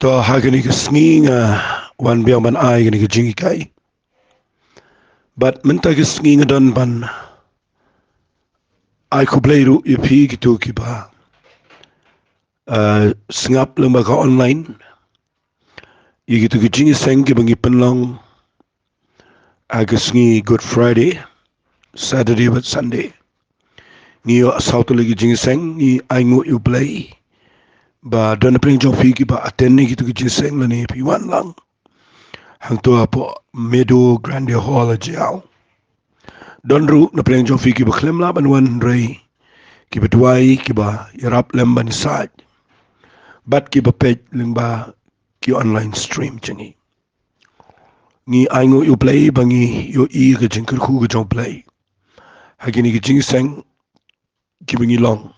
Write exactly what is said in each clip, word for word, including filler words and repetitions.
To, ha kane ka sngi nga wan biang ban ai kane ka jinghikai. Bad mynta ka sngi nga don ban ai khublei ruh ïa phi kito kiba, uh, sngap lyngba ka online ïa kito ki jingïaseng kiba ngi pynlong ha ka sngi Good Friday, Saturday bad Sunday. Ngi ïoh saw tylli ki jingïaseng, ngi ainguh ïa U Blei ba don na pdeng jong phi kiba attend ïa kito ki jingïaseng lane phi wan lang hangto hapoh Meadow Grande Hall ha Jaïaw. Don ruh na pdeng jong phi kiba khlem lah ban wan hynrei kiba duwai, kiba ïarap lem ban ïasaid bad kiba peit lyngba ki online stream jong ngi. Ngi ainguh ïa U Blei ba ngi ïohi ka jingkyrkhu ka jong U Blei ha kine ki jingïaseng kiba ngi long,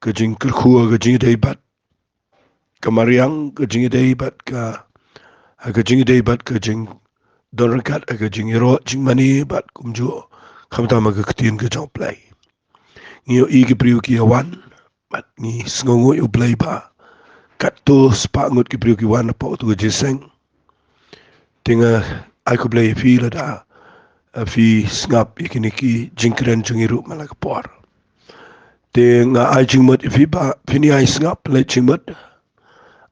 ka jingkyrkhu ka jingïadei bad ka mariang, ka jingïadei bad ka, ha ka jingïadei bad ka jingdon ryngkat, ha ka jingïaroh jingmane bad kumjuh khamtam ha ka ktien ka jong U Blei. Ngi ïohi ki briew ki ïa wan bad ngi sngewnguh ïa U Blei ba katto spah ngut ki briew ki wan hapoh kato ka jingïaseng. Te nga ai khublei ïa phi lada, uh, phi sngap ïa kine ki jingkren jong ngi ruh man la ka por. Te nga ai jingmut ïa phi ba phin ïai sngap, leit jingmut.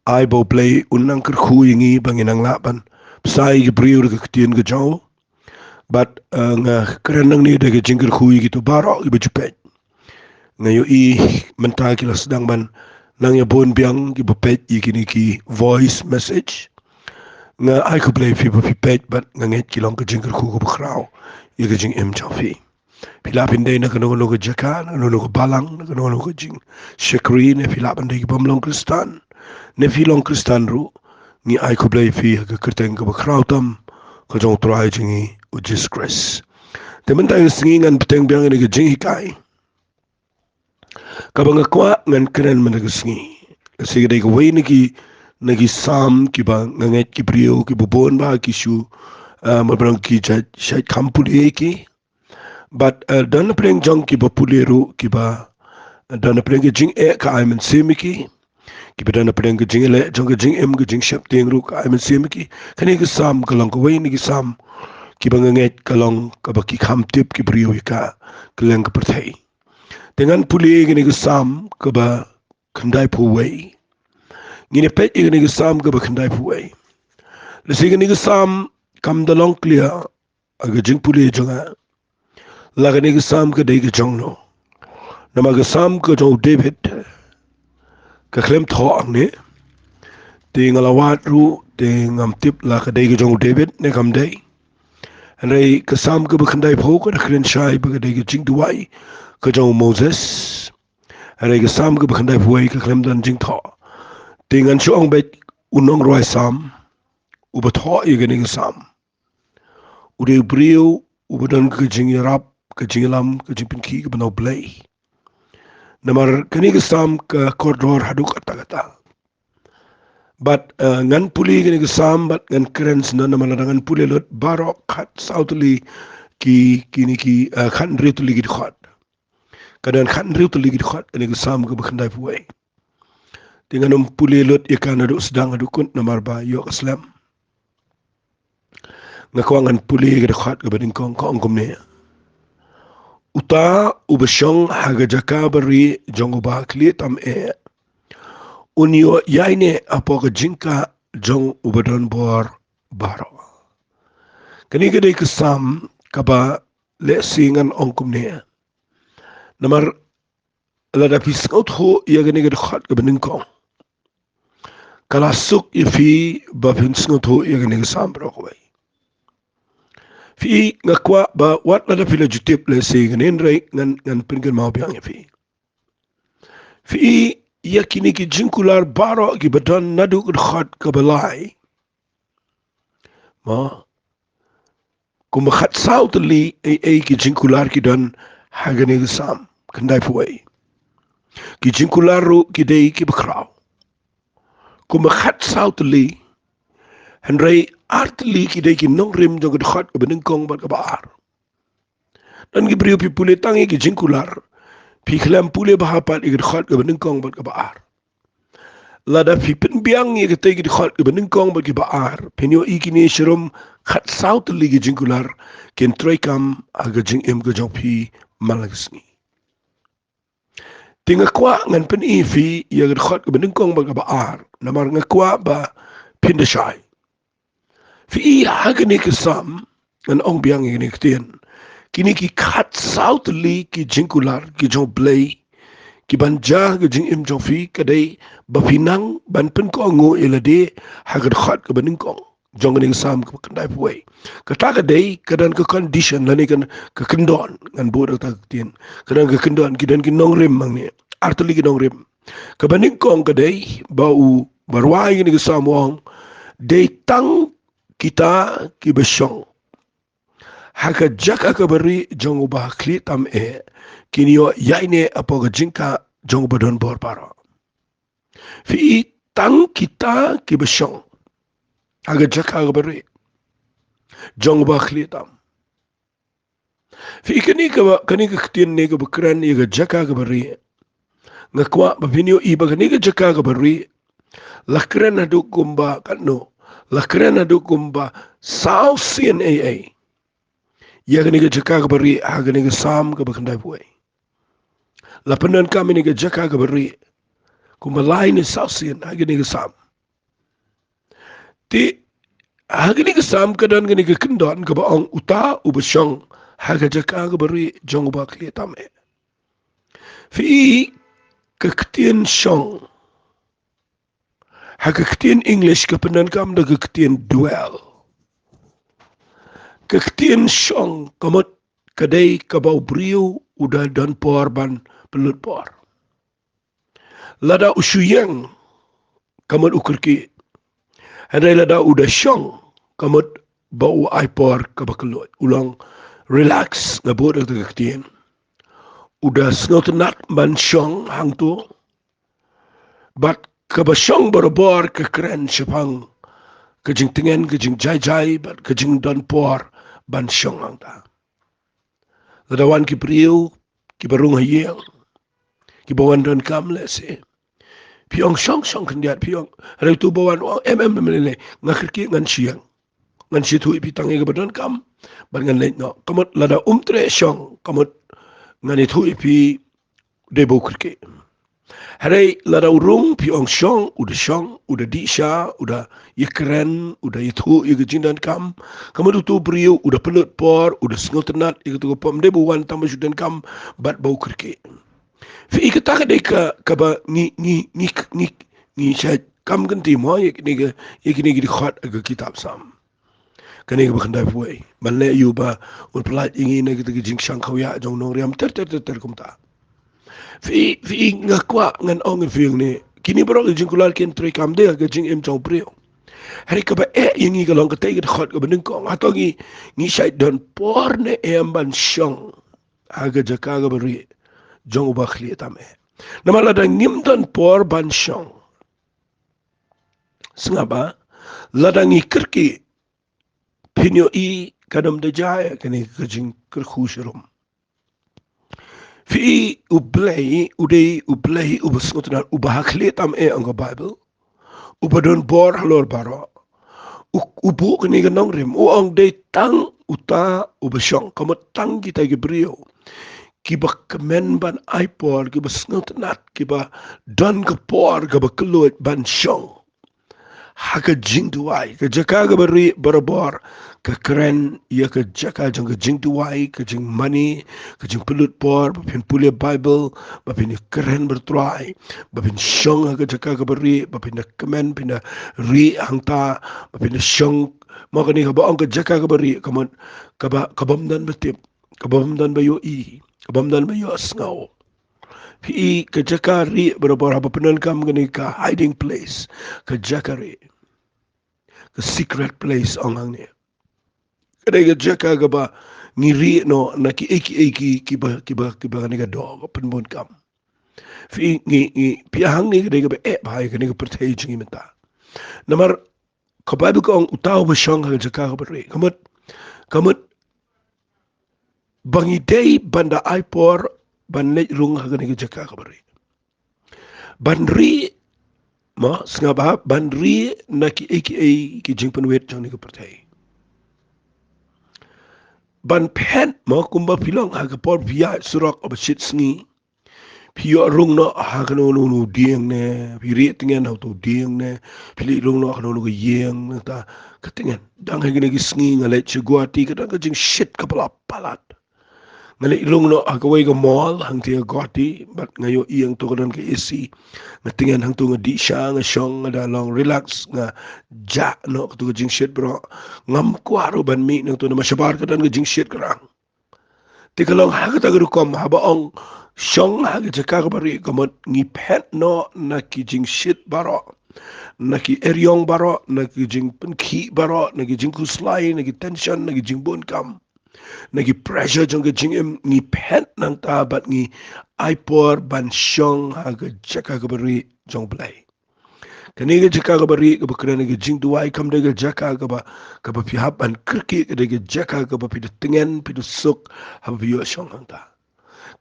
Ai ba U Blei un nang kyrkhu ïa ngi ba ngin nang lah ban bsa ïa ki briew da ka ktien ka jong u. Bad, uh, nga kren nangne da ka jingkyrkhu ïa kito baroh kiba ju peit. Nga ïohi mynta ki la sdang ban nang ïa bun biang kiba peit ïa kine ki voice message. Nga ai khublei ïa phi ba phi peit bad nga ngeit ki long ka jingkyrkhu kaba khraw ïa ka jingim jong phi. Phi lah phin dei na kano kano ka jaka, na kano kano ka balang, na kano kano ka jingshakri, ne phi lah ban dei ki bym long Khristan, ne phi long Khristan ruh, ngi ai khublei ïa phi ha ka kyrteng kaba khraw tam ka jong U Trai jong ngi U Jisu Khrist. Te mynta ka sngi ngan bteng biang ïa ka jinghikai kaba nga kwah ngan kren mynta ka sngi. Ka sngi ka dei kawei na ki, na ki Salm kiba nga ngeit ki briew kiba bun ba ki shu, ah, mynta ki jait, shait kham pule ïa ki. Bad, eh, don na pdeng jong kiba pule ruh kiba, eh, don na pdeng ka jingeh ka ai mynsiem ïa ki. Kiba don na pdeng ka jingïaleh jong ka jingim, ka jingsheptieng ruh ka ai mynsiem ïa ki. Kane ka Salm ka long kawei na ki Salm kiba nga ngeit ka long kaba ki kham tip ki briew ïa ka kylleng ka pyrthei. Te ngan pule ïa kane ka Salm kaba khyndaiphew wei. Ngin ïa peit ïa kane ka Salm kaba khyndaiphew wei. Lehse kane ka Salm kam da long clear ha ka jingpule jong nga la kane ka Salm ka dei ka jong no. Namar ka Salm ka jong u David ka khlem thoh hangne. Te nga la wad ruh te ngam tip la ka dei ka jong u David ne kam dei. Hynrei ka Salm kaba khyndaiphew ka da kren shai ba ka dei ka jingduwai ka jong u Moses. Hynrei ka Salm kaba khyndaiphew wei ka khlem don jingthoh. Te ngan shu ong beit u nongrwai Salm uba thoh ïa kane ka Salm u dei u briew uba don ka jingïarap, ka jingïalam, ka jingpynkhih kaba na U Blei. Namar kane ka Salm ka kordor haduh katta katta. Bad, eh, ngan pule kane ka Salm bad ngan kren sngewbha namar lada ngan pule lut baroh khatsaw tylli ki, kine ki, eh, khathynriew tylli ki dkhot. Ka don khathynriew tylli ki dkhot kane ka Salm kaba khyndaiphew wei. Te ngan ym pule lut ïa ka naduh sdang haduh kut namar ba ïoh ka slem. Nga kwah ngan pule ïa ka dkhot kaba nyngkong, ka ong kumne: Uta uba shong ha ka jaka barieh jong uba khlieh tam eh un ïoh ïaineh hapoh ka jingkah jong uba don bor baroh. Kane ka dei ka Salm kaba lehse ngan ong kumne. Namar lada phi sngewthuh ïa kane ka dkhot kaba nyngkong, ka la suk ïa phi ba phin sngewthuh ïa kane ka Salm baroh kawei. Phi, nga kwah ba wat lada phi la ju tip lehse ïa kane, hynrei ngan, ngan pynkynmaw biang ïa phi. Phi, ïa kine ki jingkular baroh kiba don naduh ka dkhot kaba lai. Mo, kumba khatsaw tylli ei ei ki jingkular ki don ha kane ka Salm khyndaiphew wei. Ki jingkular ruh ki dei kiba khraw. Kumba khatsaw tylli, hynrei ar tylli ki dei ki nongrim jong ka dkhot kaba nyngkong bad kaba ar. Don ki briew phi pule tang ïa ki jingkular, phi khlem pule bha pat ïa ka dkhot kaba nyngkong bad kaba ar. Lada phi pynbiang ïa katei ki dkhot kiba nyngkong bad kiba ar, phin ïohi kine sharum khatsaw tylli ki jingkular kin treikam ha ka jingim ka jong phi man la ka sngi. Te nga kwah ngan pyni ïa phi ïa ka dkhot kaba nyngkong bad kaba ar, namar nga kwah ba phin da shai. Phi i ha kane ka Salm, ngan ong biang ïa kane ka ktien. Kine ki khatsaw tylli ki jingkular ki jong U Blei, ki ban jia ha ka jingim jong phi, ka dei ba phin nang ban pynkohnguh ïa lade ha ka dkhot kaba nyngkong jong kane ka Salm kaba khyndaiphew wei. Kata ka dei ka don ka condition lane ka, ka kyndon, ngan buh da kata ka ktien. Ka don ka kyndon, ki don ki nongrim hangne. Ar tylli ki nongrim. Kaba nyngkong ka dei ba u ba rwai kane ka Salm u ong, dei tang kita kiba shong ha ka jaka kaba rieh jong uba khlieh tam eh, kin ïoh ïaineh hapoh ka jingkah jong uba don bor baroh. Phi i, tang kita kiba shong ha ka jaka kaba rieh jong uba khlieh tam. Phi i, kane kaba, kane ka ktien ne kaba kren ïa ka jaka kaba rieh. Nga kwah ba phin ïohi ba kane ka jaka kaba rieh la kren haduh kumba katno? La kren haduh kumba saw sien ei ei ïa kane ka jaka kaba rieh ha kane ka Salm kaba khyndaiphew wei. La pyndonkam ïa kane ka jaka kaba rieh kumba lai ne saw sien ha kane ka Salm. Te ha kane ka Salm ka don kane ka kyndon kaba ong, uta uba shong ha ka jaka kaba rieh jong uba khlieh tam eh. Phi i, ka ktien shong ha ka ktien English ka pyndonkam da ka ktien dwell. Ka ktien shong ka mut ka dei kaba u briew u da don por ban pynlut por. Lada u shu ïeng ka mut u kyrkieh. Hynrei lada u da shong ka mut ba u ai por kaba kylluid, u long relax, nga buh da ka ktien. U da sngewtynnat ban shong hangto. Bad kaba shong barabor ka kren shaphang ka jingtngen, ka jingjai jai bad ka jingdon por ban shong hangta. Lada wan ki briew kiba rung ha ïing, kiba wan donkam lehse, phi ong shong, shong khyndiat, phi ong. Hynrei uto uba wan u ong, em, em, em, lei lei, nga kyrkieh, ngan shu ïeng. Ngan shu ïathuh ïa phi tang ïa kaba donkam bad ngan leit noh. Ka mut lada um treh shong ka mut ngan ïathuh ïa phi dei ba u kyrkieh. Hynrei lada u rung, phi ong shong, u da shong, u da dih sha, u da ïakren, u da ïathuh ïa ka jingdonkam. Ka mut uto u briew u da pynlut por, u da sngewtynnat ïa kato ka por, ym dei ba u wan tang ba shu donkam bad ba u kyrkieh. Phi i, kata ka dei ka, kaba ngi, ngi, ngi, ngi, ngi shait kam kynti mo ïa kine ki, ïa kine ki dkhot ha ka kitab Salm. Kane kaba khyndaiphew wei, ban leh ïa u ba un pyllait ïa ngi na kita ki jingshang khawiah jong u nongriam ter ter ter ter kumta. Phi i, phi i, nga kwah ngan ong ïa phi hangne, kine baroh ki jingkular kin treikam de ha ka jingim jong u briew. Hynrei kaba eh ïa ngi ka long katei ka dkhot kaba nyngkong, hato ngi, ngi shait don por ne em ban shong ha ka jaka kaba rieh jong uba khlieh tam eh? Namar lada ngim don por ban shong, sngap ba lada ngi kyrkieh, phin ïohi kan ym da jia ïa kane ka jingkyrkhu sharum. Phi i, U Blei u dei U Blei uba sngewtynnat, uba ha khlieh tam eh, ong ka Baibl, uba don bor halor baroh. U, u buh kane ka nongrim, u ong dei tang uta uba shong, ka mut tang kita ki briew kiba kmen ban ai por, kiba sngewtynnat, kiba don ka por kaba kylluid ban shong ha ka jingduwai. Ka jaka kaba rieh barabor ka kren ïa ka jaka jong ka jingduwai, ka jingmane, ka jingpynlut por, ba phin pule Baibl, ba phin ïakren bad u Trai, ba phin shong ha ka jaka kaba rieh, ba phin da kmen, phin da rieh hangta, ba phin da shong. Mo, kane kaba ong ka jaka kaba rieh ka mut kaba, kaba ym don ba tip, kaba ym don ba ïohi, kaba ym don ba ïohsngew. Phi i, ka jaka rieh barabor, haba pyndonkam kane ka hiding place, ka jaka rieh, ka secret place ong hangne. Ka dei ka jaka kaba ngi rieh noh na kiei kiei ki, kiba, kiba, kiba kane ka doh ka pynbun kam. Phi i, ngi, ngi, phi i, hangne ka dei kaba eh bha ïa kane ka pyrthei jong ngi mynta. Namar ka Baibl ka ong uta uba shong ha ka jaka kaba rieh, ka mut, ka mut ba ngi dei ban da ai por ban leit rung ha kane ka jaka kaba rieh. Ban rieh Mo, sngap ba ban rieh na ki ei ki ei ki jingpynwit jong kane ka pyrthei. Ban phet mo kumba phi long ha ka por phi ïaid surok ba shit sngi. Phi ïoh rung noh ha kano kano dieng ne, phi rieh tyngen ha uto dieng ne, phi leit rung noh ha kano kano ka ïing ne, ta ka tyngen. Dang ha kine ki sngi nga leit sha Guwahati, ka don ka jingshit kaba la palat. Nga leit rung noh ha kawei ka mall hangtei ha Guwahati, bad nga ïohi hangto ka don ka A C. Nga tyngen hangto, nga dih sha, nga shong, nga da long relax, nga jah noh kato ka jingshit baroh. Ngam kwah ruh ban mih na kato namar shabar ka don ka jingshit ka rang. Te ka long ha kata ka rukom, haba ong shong ha ka jaka kaba rieh, ka mut ngi phet noh na ki jingshit baroh, na ki eriong baroh, na ki jingpynkhih baroh, na ki jingkhuslai, na ki tension, na ki jingbun kam, na ki pressure jong ka jingim, ngi phet nangta bad ngi ai por ban shong ha ka jaka kaba rieh jong U Blei. Kane ka jaka kaba rieh kaba kren ïa ka jingduwai kam dei ka jaka kaba, kaba phi hap ban kyrkieh, ka dei ka jaka kaba phi da tyngen, phi da suk haba phi ïoh shong hangta.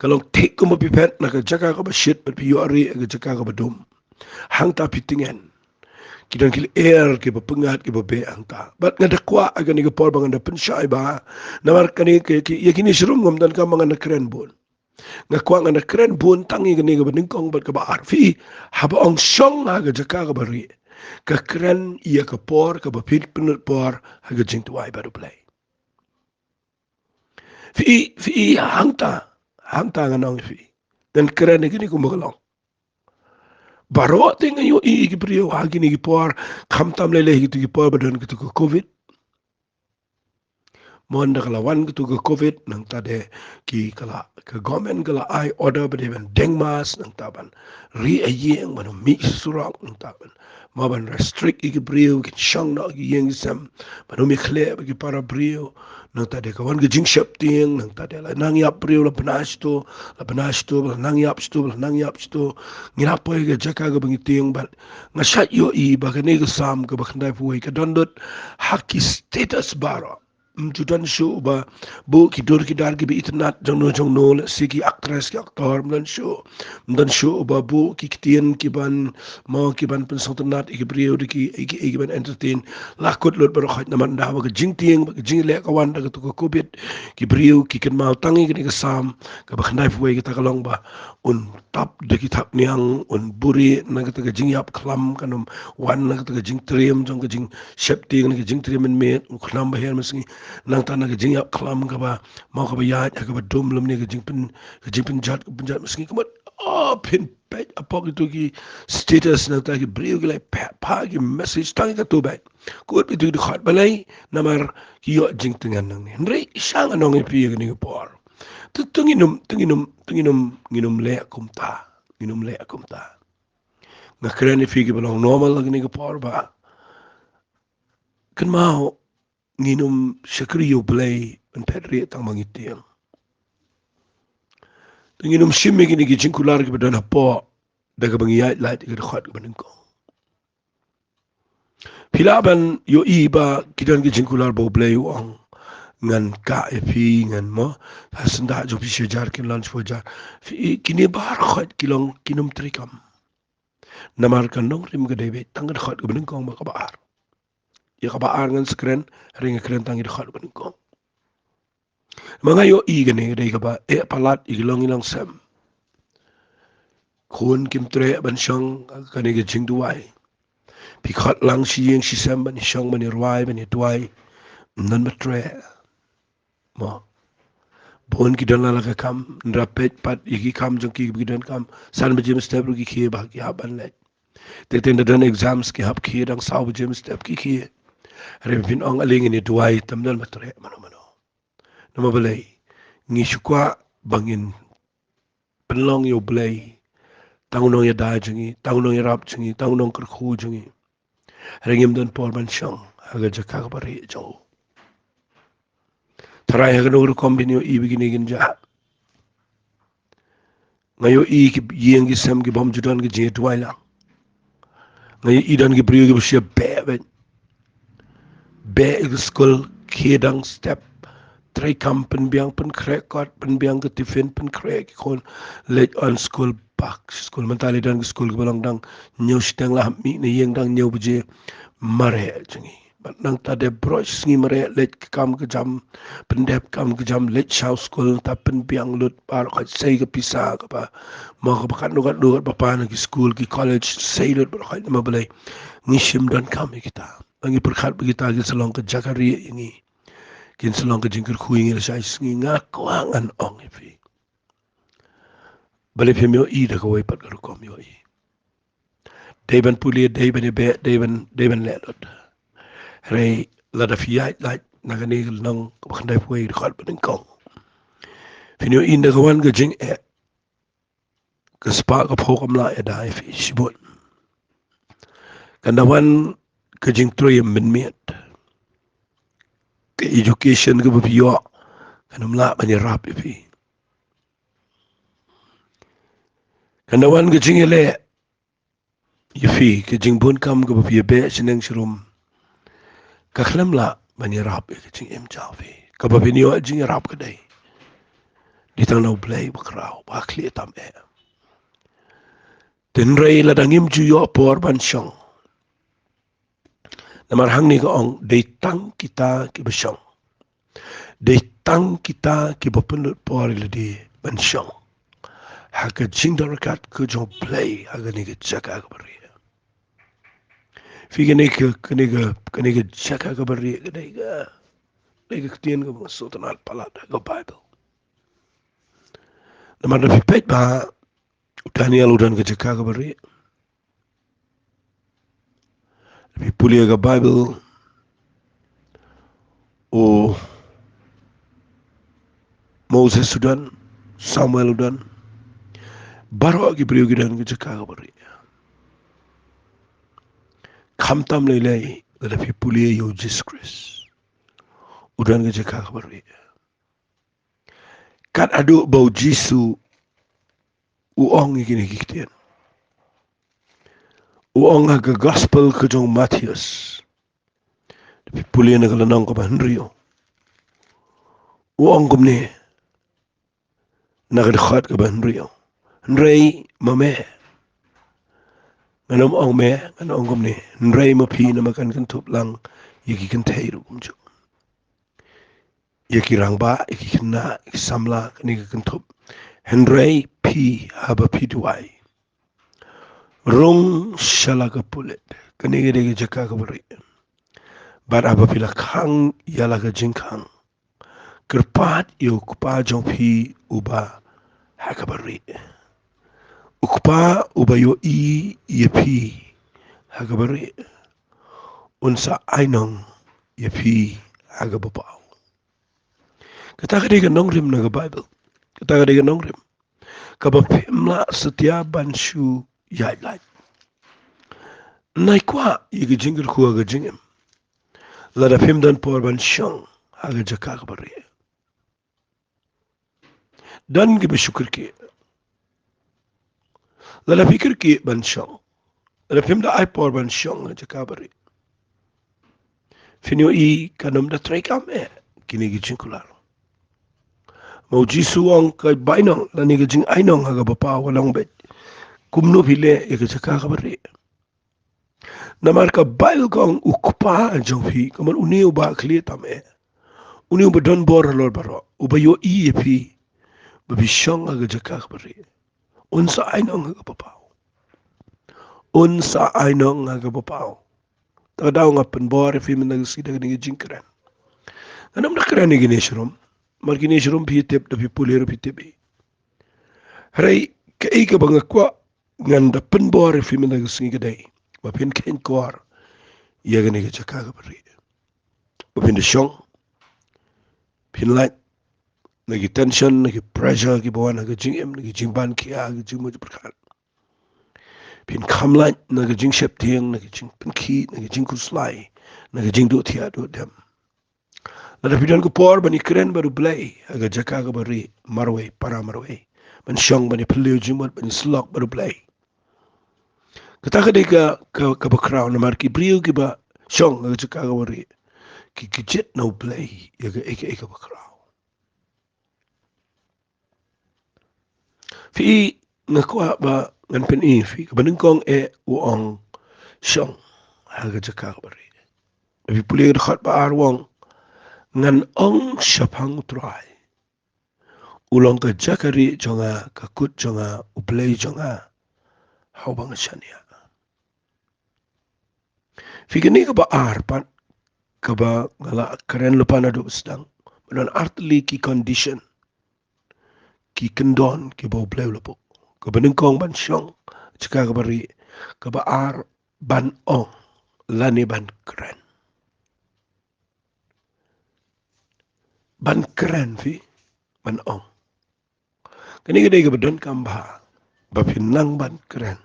Ka long thik kumba phi phet na ka jaka kaba shit bad phi ïoh rieh ha ka jaka kaba dum. Hangta phi tyngen. Ki don ki lyer kiba pyngngad kiba beh hangta. Bad nga da kwah ha kane ka por ba ngan da pynshai bha, namar kane ka, ki, ïa kine shirum ngam donkam ba ngan da kren bun. Nga kwah ngan da kren bun tang ïa kane kaba nyngkong bad kaba ar. Phi, haba ong shong ha ka jaka kaba rieh, ka kren ïa ka por kaba phin pynlut por ha ka jingduwai bad U Blei. Phi, phi hangta, hangta ngan ong ïa phi. Ngan kren ïa kine kumba ka long. Baroh te nga ïohi ïa ki briew ha kine ki por, khamtam lei lei ha kito ki por ba don kato ka Covid. Mo, ynda ka la wan kato ka Covid, nangta de ki ka la, ka government ka la ai order ba dei ban deng mask, nangta ban rieh ha ïing, ban ym mih surok, nangta ban, mo, ban restrict ïa ki briew kin shong noh ha ki ïing ki sem, ban ym ïakhleh bad ki para briew. Nangta de ka wan ka jingsheptieng, nangta de la nang ïap briew, la bna shito, la bna shito, la nang ïap shito, la nang ïap shito. Ngi la poi ha ka jaka kaba ngi tieng bad nga shait ïohi ba kane ka Salm kaba khyndaiphew wei ka don lut ha ki status baroh. Ym ju don shuh ba buh ki dur ki dar kiba itynnad jong no jong no, lehse ki actress ki actor, ym don shuh. Ym don shuh ba buh ki ktien kiban, mo, kiban pynsngewtynnad ïa ki briew da ki, ïa ki, ïa kiban entertain. La kut lut baroh khoit namar ynda ba ka jingtieng, ba ka jingleh ka wan da kato ka Covid, ki briew ki kynmaw tang ïa kane ka Salm kaba khyndaiphew wei, kata ka long ba un tap da ki thapniang, un buhrieh na kata ka jingïap khlam, kan ym wan na kata ka jingtriem jong ka jingsheptieng, na ka jingtriem mynmiet, u khnam ba her mynsngi. Nangta na ka jingïap khlam kaba, mo, kaba ïaid ha kaba dum lymne, ka jingpyn, ka jingpynjot, ka pynjot mynsngi, ka mut, oh, phin peit hapoh kito ki status, nangta ki briew ki la pynphah ki message tang ïa kato beit. Kut ito ki dkhot, balei? Namar ki ïoh jingtyngen nangne. Hynrei sha nga ong ïa phi ha kane ka por, to, to ngin ym, to ngin ym, to ngin ym, ngin ym leh kumta. Ngin ym leh kumta. Nga kren ïa phi kiba long normal ha kane ka por ba, kynmaw, ngin ym shakri ïa U Blei ban phet rieh tang ba ngi tieng. To ngin ym shim ïa kine ki jingkular kiba don hapoh da kaba ngi ïaid lait ïa ka dkhot kaba nyngkong. Phi lah ban ïohi ba ki don ki jingkular ba U Blei u ong, ngan kah ïa phi, ngan, mo, ha syndah jong phi shi hajar kin long shiphew hajar. Phi, kine baroh khoit ki long, kin ym treikam. Namar ka nongrim ka dei beit tang ka dkhot kaba nyngkong bad kaba ar. Ïa kaba ar ngan sa kren, hynrei nga kren tang ïa dkhot kaba nyngkong. Ma nga ïohi kane ka dei kaba eh palat ïa ki longïing longsem. Khun kim treh ban shong ha kane ka jingduwai. Phi khot lang shi ïing shi sem ban ïa shong, ban ïa rwai, ban ïa duwai. Ym don ba treh. Mo. Bun ki don la la ka kam, nra peit pat ïa ki kam jong ki, ki don kam, san baje mynstep ruh ki khie ba ki hap ban leit. Te teng da don exams ki hap khie, dang saw baje mynstep ki khie. Hynrei phin ong ale ngin ïa duwai, te ym don ba treh mano mano. Namar balei? Ngi shu kwah ba ngin pynlong ïa U Blei tang u nongïada jong ngi, tang u nongïarap jong ngi, tang u nongkyrkhu jong ngi. Hynrei ngim don por ban shong ha ka jaka kaba rieh jong u. Tharai ha kano ka rukom phin ïohi ba kine kin jah. Nga ïohi ki ïing ki sem ki bym ju don ka jingïaduwai lang. Nga ïohi don ki briew kiba shu beh beit. Beh ïa ka skul, khie dang step. Treikam, pynbiang, pynkhreh kot, pynbiang ka tiffin, pynkhreh ki khun, leit on skul, bak skul. Mynta lei don ki skul kiba long dang hynñiew shiteng la hap mih na ïing dang hynñiew baje mareh jong ngi. Bad nangta dep baroh shi sngi mareh leit ka kam ka jam, pyndep kam ka jam, leit shaw skul, nangta pynbiang lut baroh khoit, sei ka pisa kaba mo kaba katno katno kaba pan na ki skul ki college, sei lut baroh khoit namar balei? Ngi shym donkam ïa kita. Ngi pyrkhat ba kita kin sa long ka jaka rieh ïa ngi, kin sa long ka jingkyrkhu ïa ngi lashai sngi. Nga kwah ngan ong ïa phi, balei phim ïohi da kawei pat ka rukom ïohi? Dei ban pule, dei ban ïabeh, dei ban, dei ban leh lut. Hynrei lada phi ïaid lait na kane ka lynnong kaba khyndai phew wei, dkhot banyngkong, phin ïohi ynda ka wan ka jingeh, ka spah ka phew kam lah ïada ïa phi shibun. Kan da wan ka jingtrei mynmiet, ka education kaba phi ïoh kan ym lah ban ïarap ïa phi. Kan da wan ka jingïaleh ïa phi, ka jingbun kam kaba phi ïabeh shaneng sharum, ka khlem lah ban ïarap ïa ka jingim jong phi. Kaba phin ïoh jingïarap ka dei dei tang na U Blei ba khraw, ba khlieh tam eh. Hynrei lada ngim ju ïoh por ban shong, namar hangne ka ong dei tang kita kiba shong, dei tang kita kiba pynlut por ïa lade ban shong ha ka jingdonkam ka jong U Blei ha kane ka jaka kaba rieh. Phi, kane ka, kane ka, kane ka jaka kaba rieh, kane ka, kane ka ktien kaba nga sngewtynnat palat ha ka Baibl. Namar da phi peit ba u Daniel u don ka jaka kaba rieh. Phi pule ka Baibl, u Moses u don, Samuel u don, baroh ki briew ki don ka jaka kaba rieh. Khamtam lei lei lada phi pule ïa u Jisu Khrist, u don ka jaka kaba rieh. Kat haduh ba u Jisu u ong ïa kine ki ktien, u ong ha ka gospel ka jong u Mathaios, phi pule na ka lynnong kaba hynriew, u ong kumne na ka dkhot kaba hynriew: Hynrei ma me, ngan ym ong me, ngan ong kumne, hynrei ma phi, namar kan kynthup lang ïa ki kynthei ruh kumjuh, ïa ki rangbah, ïa ki khynnah, ïa ki samla, kane ka kynthup. Hynrei phi, haba phi duwai, rung sha la ka pulit. Kane ka dei ka jaka kaba rieh. Bad haba phi la khang ïa la ka jingkhang, kyrpad ïa u Kpa jong phi uba ha kaba rieh. U Kpa uba ïohi ïa phi ha kaba rieh, un sa ainong ïa phi ha kaba paw. Kata ka dei ka nongrim na ka Baibl. Kata ka dei ka nongrim kaba phim lah satia ban shu ïaid lait. Nai kwah ïa ka jingkyrkhu ha ka jingim, lada phim don por ban shong ha ka jaka kaba rieh. Don kiba shu kyrkieh. Lada phi kyrkieh ban shong, lada phim da ai por ban shong ha jaka ba rieh, phin ïohi kan ym da treikam eh kine ki jingkular. Ma u Jisu u ong ka bainong lane ka jingainong ha kaba paw ka long beit kumno phi leh ïa ka jaka kaba rieh. Namar ka Baibl ka ong u Kpa jong phi, kumno, une uba khlieh tam eh, une uba don bor halor baroh, uba ïohi ïa phi ba phi shong ha ka jaka kaba rieh, un sa ainong ha kaba paw. Un sa ainong ha kaba paw. Ta ka daw nga pynbor ïa phi mynta ka sngi da kane ka jingkren. Ngan ym da kren ïa kine sharum, namar kine sharum phi tip, da phi pule ruh phi tip hi. Hynrei kaei kaba nga kwah ngan da pynbor ïa phi mynta ka sngi ka dei ba phin kheiñ kor ïa kane ka jaka kaba rieh. Ba phin da shong, phin lait na ki tension, na ki pressure kiba wan ha ka jingim, na ki jingban khia, ki jingmut jingpyrkhat. Phin kham lait na ka jingsheptieng, na ka jingpynkhih, na ka jingkhuslai, na ka jingduh thiah duh dem. Lada phi don ka por ban ïakren bad U Blei ha ka jaka kaba rieh marwei para marwei, ban shong ban ïaphylliew jingmut, ban ïasyllok bad U Blei, kata ka dei ka, ka, kaba khraw. Namar ki briew kiba shong ha ka jaka kaba rieh ki kjit na U Blei ïa kaei kaei kaba khraw. Phi, Nga kwah ba ngan pyni ïa phi kaba nyngkong eh u ong shong ha ka jaka kaba rieh. Phi pule ka dkhot ba ar u ong, ngan ong shaphang U Trai, u long ka jaka rieh jong nga, ka kut jong nga, U Blei jong nga, ha uba ngan shaniah. Phi, kane kaba ar pat kaba nga la kren lypa naduh ba sdang, ba don artylli ki condition, ki kyndon kiba U Blei u la buh. Kaba nyngkong ban shong jaka kaba rieh, kaba ar ban ong lane ban kren. Ban kren phi, ban ong. Kane ka dei kaba donkam bha ba phin nang ban kren.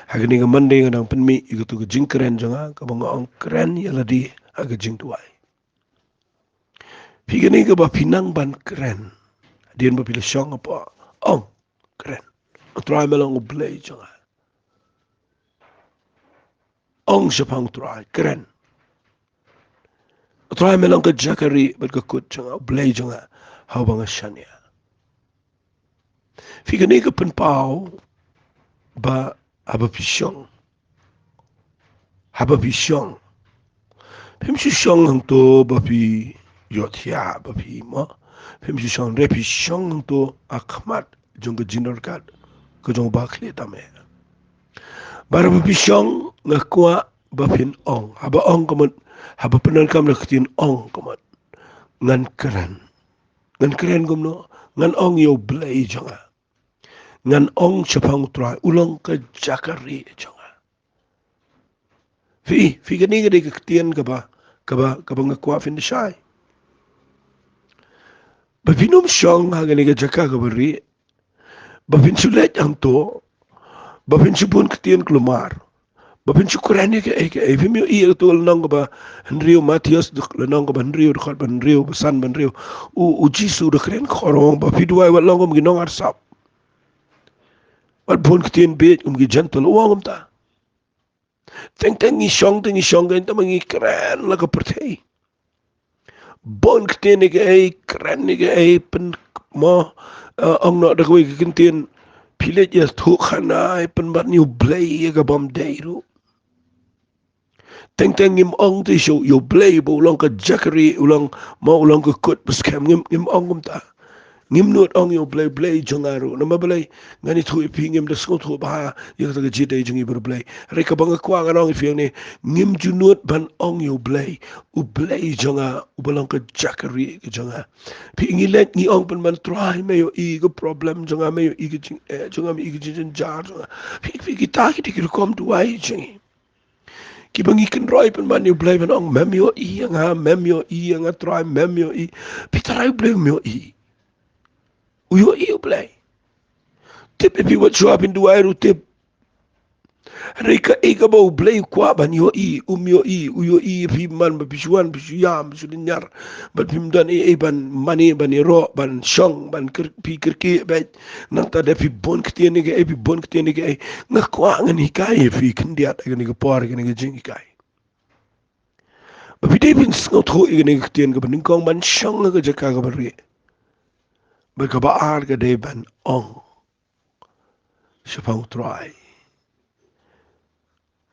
Ha kane ka Monday nga dang pynmih ïa katu ka jingkren jong nga kaba nga ong kren ïa lade ha ka jingduwai. Phi, kane kaba phin nang ban kren, hadien ba phi la shong hapoh, ong, kren. U Trai me long U Blei jong nga. Ong shaphang U Trai, kren. U Trai me long ka jaka rieh bad ka kut jong nga, U Blei jong nga, ha uba ngan shaniah. Phi, kane ka pynpaw ba haba phi shong, haba phi shong, phim shu shong hangto ba phi ïohthiah, ba phi mo, phim shu shong, hynrei phi shong hangto ha khmat jong ka jingdon ryngkat ka jong uba khlieh tam eh. Bad haba phi shong nga kwah ba phin ong, haba ong ka mut, haba pyndonkam da ka ktien ong ka mut, ngan kren. Ngan kren kumno? Ngan ong ïa U Blei jong nga. Ngan ong shaphang U Trai, u long ka jaka rieh jong nga. Phi, phi, kane ka dei ka ktien kaba, kaba, kaba nga kwah phin da shai. Ba phin ym shong ha kane ka jaka kaba rieh, ba phin shu leit hangto, ba phin shu bun ktien kulmar, ba phin shu kren ïa kaei kaei. Phim ïohi ïa kato lynnong kaba hynriew, Mathaios lynnong kaba hynriew, dkhot ba hynriew, ba san, ba hynriew. U, U Jisu u da kren khorong ba phi duwai wat long kum ki nongarsap, wat bun ktien bieit kum ki Jentil, u ong kumta. Teng teng ngi shong, teng ngi shong, teng teng ngi kren la ka pyrthei. Bun ktien ïa kaei, kren ïa kaei, pyn, mo, eh, ong noh da kawei ka kyntien, phi leit ïathuh khana, pynbat ïa U Blei ïa ka bym dei ruh. Teng teng ngim ong te shuh ïa U Blei ba u long ka jaka rieh, u long, mo, u long ka kut ba skhem, ngim, ngim ong kumta. Ngim nud ong ïa U Blei, Blei jong nga ruh. Namar balei? Ngan ïathuh ïa phi, ngim da sngewthuh bha ïa kata ka jingïadei jong ngi bad U Blei. Hynrei kaba nga kwah ngan ong ïa phi hangne, ngim ju nud ban ong ïa U Blei, U Blei jong nga, uba long ka jaka rieh ka jong nga. Phi, ngi leit ngi ong pynban, Trai me ïohi ka problem jong nga, me ïohi ka jingeh jong nga, me ïohi ka jingjynjar jong nga. Phi, phi, kita ki dei ki rukom duwai jong ngi. Kiba ngi kynroi pynban ïa U Blei ban ong, mem ïohi ïa nga, mem ïohi ïa nga Trai, mem ïohi. Phi, Trai U Blei um ïohi. U ïohi U Blei. Tip ïa phi wat shuwa phin duwai ruh tip. Hynrei kaei kaba U Blei u kwah ban ïohi, um ïohi, u ïohi ïa phi man ba phi shu wan, phi shu ïam, phi shu lynñiar. Bad phim don ei ei ban mane, ban ïaroh, ban shong, ban kyrk-, phi kyrkieh beit. Nangta da phi bun ktien ïa kaei, phi bun ktien ïa kaei. Nga kwah ngan hikai ïa phi khyndiat ha kane ka por, ha kane ka jinghikai, ba phi dei phin sngewthuh ïa kane ka ktien kaba nyngkong, ban shong ha ka jaka kaba rieh. Bad kaba ar ka dei ban ong shaphang U Trai,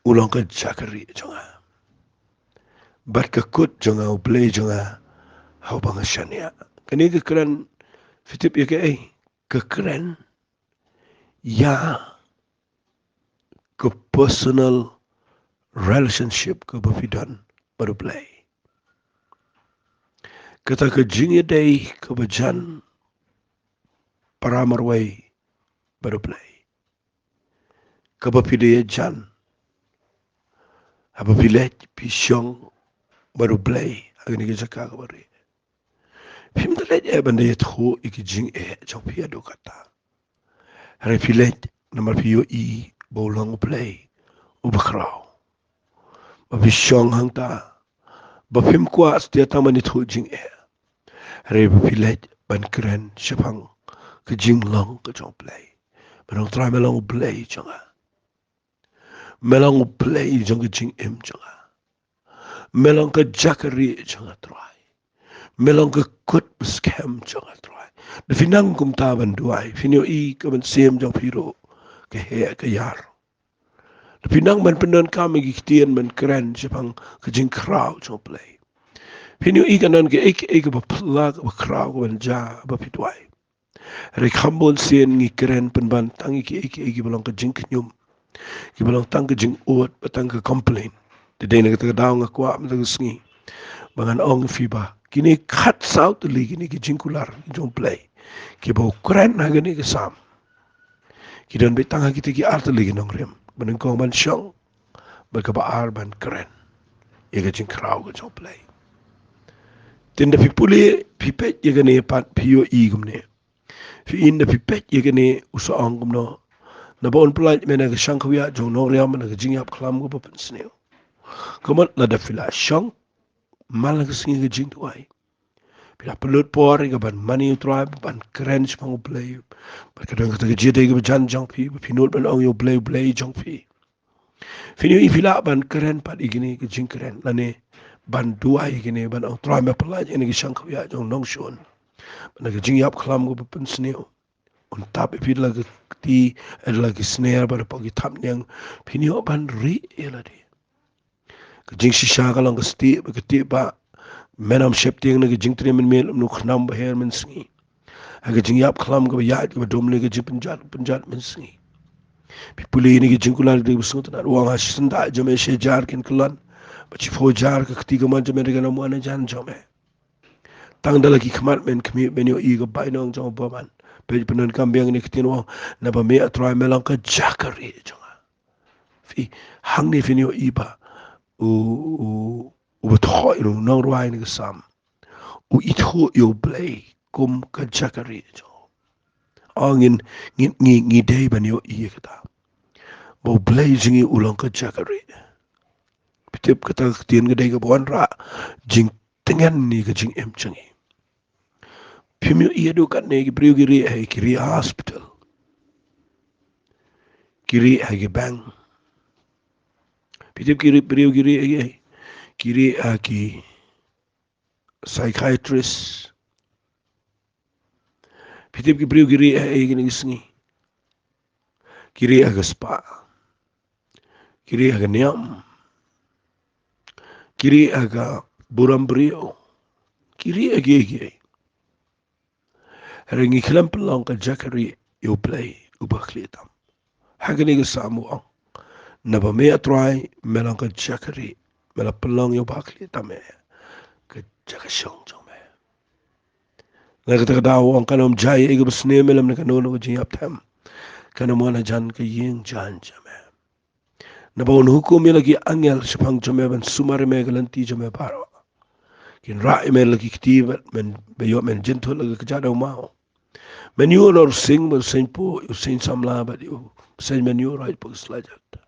u long ka jaka rieh jong nga, bad ka kut jong nga, U Blei jong nga, ha uba nga shaniah. Kane ka kren, phi tip ïa kaei? Ka kren ïa ka personal relationship kaba phi don bad U Blei. Kata ka jingïadei kaba jan para marwei bad U Blei, kaba phi dei jan haba phi leit phi shong bad U Blei ha kane ka jaka kaba rieh. Phim da leit eh ban da ïathuh ïa ki jingeh jong phi haduh katta. Hynrei phi leit namar phi ïohi ba u long U Blei uba khraw. Ba phi shong hangta, ba phim kwah satia tang ban ïathuh jingeh, hynrei ba phi leit ban kren shaphang ka jinglong ka jong U Blei. Ban ong, Trai, me long U Blei jong nga. Me long U Blei jong ka jingim jong nga. Me long ka jaka rieh jong nga, Trai. Me long ka kut ba skhem jong nga, Trai. Da phi nang kumta ban duwai, phin ïohi ka mynsiem jong phi ruh ka heh ka ïar. Lada phi nang ban pyndonkam ïa ki ktien ban kren shaphang ka jingkhraw jong U Blei, phin ïohi kan don kaei kaei kaba phylla, kaba khraw, kaba jia haba phi duwai. Hynrei kham bun sien ngi kren pynban tang ïa kiei kiei kiba long ka jingkhñium, kiba long tang ka jingud, ba tang ka complain. Te dei na kata ka daw nga kwah mynta ka sngi ba ngan ong ïa phi ba kine khatsaw tylli kine ki jingkular jong U Blei kiba u kren ha kane ka Salm, ki don beit tang ha kita ki ar tylli ki nongrim. Ba nyngkong ban shong, bad kaba ar ban kren ïa ka jingkhraw ka jong U Blei. Te ynda phi pule, phi peit ïa kane pat phi ïohi kumne. Phi, ynda phi peit ïa kane u sa ong kumno: Naba un pyllait me na ka shang khawiah jong u nongriam, na ka jingïap khlam kaba pynsniew. Ka mut lada phi la shong man la ka sngi ka jingduwai, phi la pynlut por ïa ka ban mane ïa U Trai, ban kren shaphang U Blei, bad ka don kata ka jingïadei kaba jan jong phi, ba phi nud ban ong ïa U Blei, U Blei jong phi. Phin ïohi phi lah ban kren pat ïa kine ki jingkren, lane ban duwai ïa kine, ban ong: Trai, me pyllait ïa kane ka shang khawiah jong u nongshun, bad na ka jingïap khlam kaba pynsniew, un tap ïa phi da la ki kti, da la ki sner, bad hapoh ki thapniang phin ïoh ban rieh ïa lade. Ka jingshisha ka long ka stieh bad ka tieh bah. Men ym sheptieng na ka jingtrei mynmiet, lymne u khnam baher mynsngi. Ha ka jingïap khlam kaba ïaid kaba dum, lane ka jingpynjot pynjot mynsngi. Phi pule ïa kine ki jingkular, dei ba sngewtynnat: U ong ha shi syndah jong me shi hajar kin kyllon, bad shiphew hajar ka kti kamon jong me, hynrei kan ym wan hajan jong me. Tang da la ki khmat men khmih, men ïohi ïa ka bainong jong u bymman. Peit, pyndonkam biang ïa kine ki ktien, u ong: Naba me, A Trai, me long ka jaka rieh jong nga. Phi, hangne phin ïohi ba u, u, uba thoh ïa u nongrwai kane ka Salm u ithuh ïa U Blei kum ka jaka rieh jong u. Ong ngin, ngin, ngi, ngi dei ban ïohi ïa kata, ba U Blei jong ngi u long ka jaka rieh. Phi tip, kata ka ktien ka dei kaba wanrah jingtngen ïa ka jingim jong ngi. Phim ïohi haduh katne ki briew ki rieh ha, ki rieh ha hospital, ki rieh ha ki bank. Phi tip ki rieh, briew ki rieh ha ki, ki rieh ha ki psychiatrist. Phi tip ki briew ki rieh ha ei kine ki sngi? Ki rieh ha ka spah, ki rieh ha ka niam, ki rieh ha ka burom briew, ki rieh ha kiei kiei. Hynrei ngi khlem pynlong ka jaka rieh ïa U Blei uba khlieh tam. Ha kane ka Salm u ong: Naba me, A Trai, me long ka jaka rieh, me la pynlong ïa uba khlieh tam ïa ka jaka shong jong me. Na kata ka daw u ong: Kan ym jia ei ei kaba sniew me, lymne kano kano ka jingïap them kan ym wan hajan ka ïing jaiñ jong me. Naba un hukum ïa la ki angel shaphang jong me ban sumar ïa me ha ka lynti jong me baroh. Kin rah ïa me la ki kti, bad men, ba ïoh men jynthut la ka kjat da u maw. Men ïuh noh u sing, bad u seiñ puh, u seiñ samla, bad u seiñ men ïuh rah hapoh ka sla jait.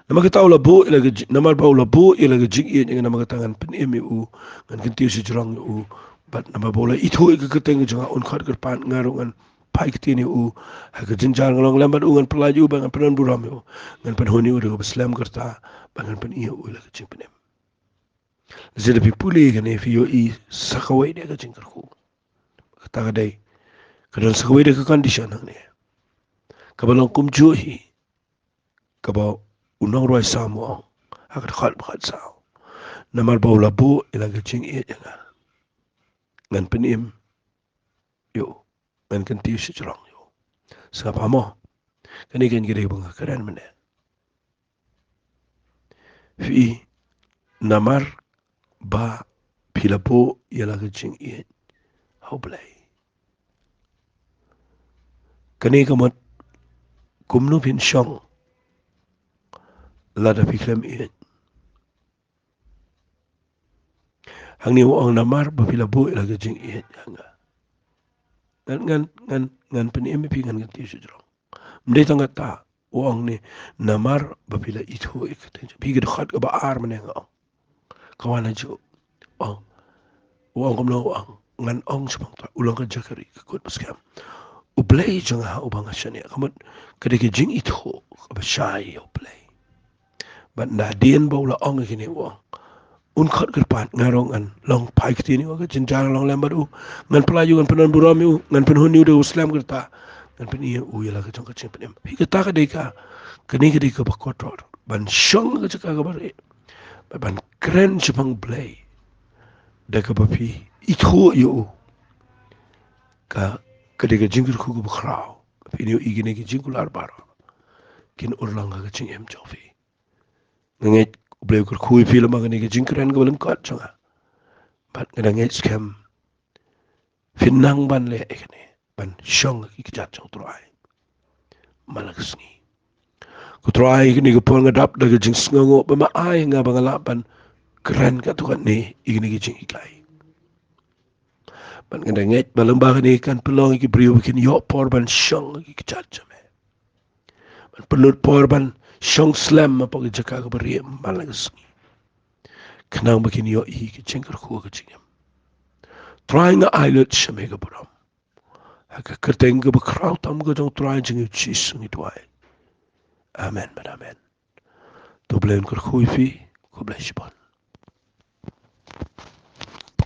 Namar kata u la buh ïa la ka ji-, namar ba u la buh ïa la ka jingïeit ïa nga, namar kata ngan pynim ïa u, ngan kyntiew shajrong ïa u. Bad namar ba u la ithuh ïa ka kyrteng jong nga, un khot kyrpad, nga ruh ngan phai ktien ïa u. Ha ka jynjar nga long lem bad u, ngan pyllait ïa u bad ngan pyndon burom ïa u. Ngan pynhun ïa u da kaba slem ka rta bad ngan pyni ïa u ïa la ka jingpynim. Lada phi pule ïa kane, phi ïohi sa kawei de ka jingkyrkhu. Kata ka dei, ka don sa kawei de ka condition hangne kaba long kumjuh hi kaba u nongrwai Salm u ong ha ka dkhot ba khatsaw: Namar ba u la buh ïa la ka jingïeit ïa nga, ngan pynim ïa u, ngan kyntiew shajrong ïa u. Sngap ha mo, kane keiñ ka dei ba nga kren mynne. Phi, namar ba phi la buh ïa la ka jingïeit ha U Blei. Kane ka mut kumno phin shong lada phi khlem ïeit? Hangne u ong: Namar ba phi la buh ïa la ka jingïeit ha nga, ngan, ngan, ngan, ngan pynim ïa phi, ngan kyntiew shajrong. Ym dei tang kata, u ong ne: Namar ba phi la ithuh ïa ka kyrteng jong, phi, ka dkhot kaba ar mynne nga ong, ka wan hajuh. Ong, u ong kumno? U ong: Ngan ong shaphang U Trai, u long ka jaka rieh, ka kut ba skhem. U Blei jong nga uba nga shaniah. Ka mut ka dei ka jingithuh kaba shai ïa U Blei. Bad hadien ba u la ong ïa kine, u ong: Un khot kyrpad, nga ruh ngan long phai ktien ïa u, ha ka jynjar nga long lem bad u. Ngan pyllait ïa u, ngan pyndon burom ïa u, ngan pynhun ïa u da kaba slem ka rta. Ngan pyni ïa u ïa la ka jong ka jingpynim. Hi kata ka dei ka, kane ka dei kaba kordor ban shong ha ka jaka kaba rieh, bad ban kren shaphang Blei da kaba phi ithuh ïa u. Ka, ka dei ka jingkyrkhu kaba khraw. Phin ïohi kine ki jingkular baroh kin urlong ha ka jingim jong phi. Nga ngeit U Blei u kyrkhu ïa phi lem bad kane ka jingkren kaba lyngkot jong nga. Bad nga da ngeit skhem phin nang ban leh ïa kane, ban shong ha ki kjat jong U Trai man la ka sngi. Ko Trai, kane ka por nga dap da ka jingsngewnguh ba me ai nga ba nga lah ban kren katto katne ïa kine ki jinghikai. Bad nga da ngeit ba lem bad kane kan pynlong ïa ki briew ba kin ïoh por ban shong ha ki kjat jong me, ban pynlut por ban shong slem hapoh ka jaka kaba rieh man la ka sngi, khnang ba kin ïohi ka jingkyrkhu ha ka jingim. Trai, nga ai lut sha me ka burom. Ha ka kyrteng kaba khraw tam ka jong U Trai jong ngi U Jisu ngi duwai. Amen bad amen. To U Blei un kyrkhu ïa phi. Khublei shibun.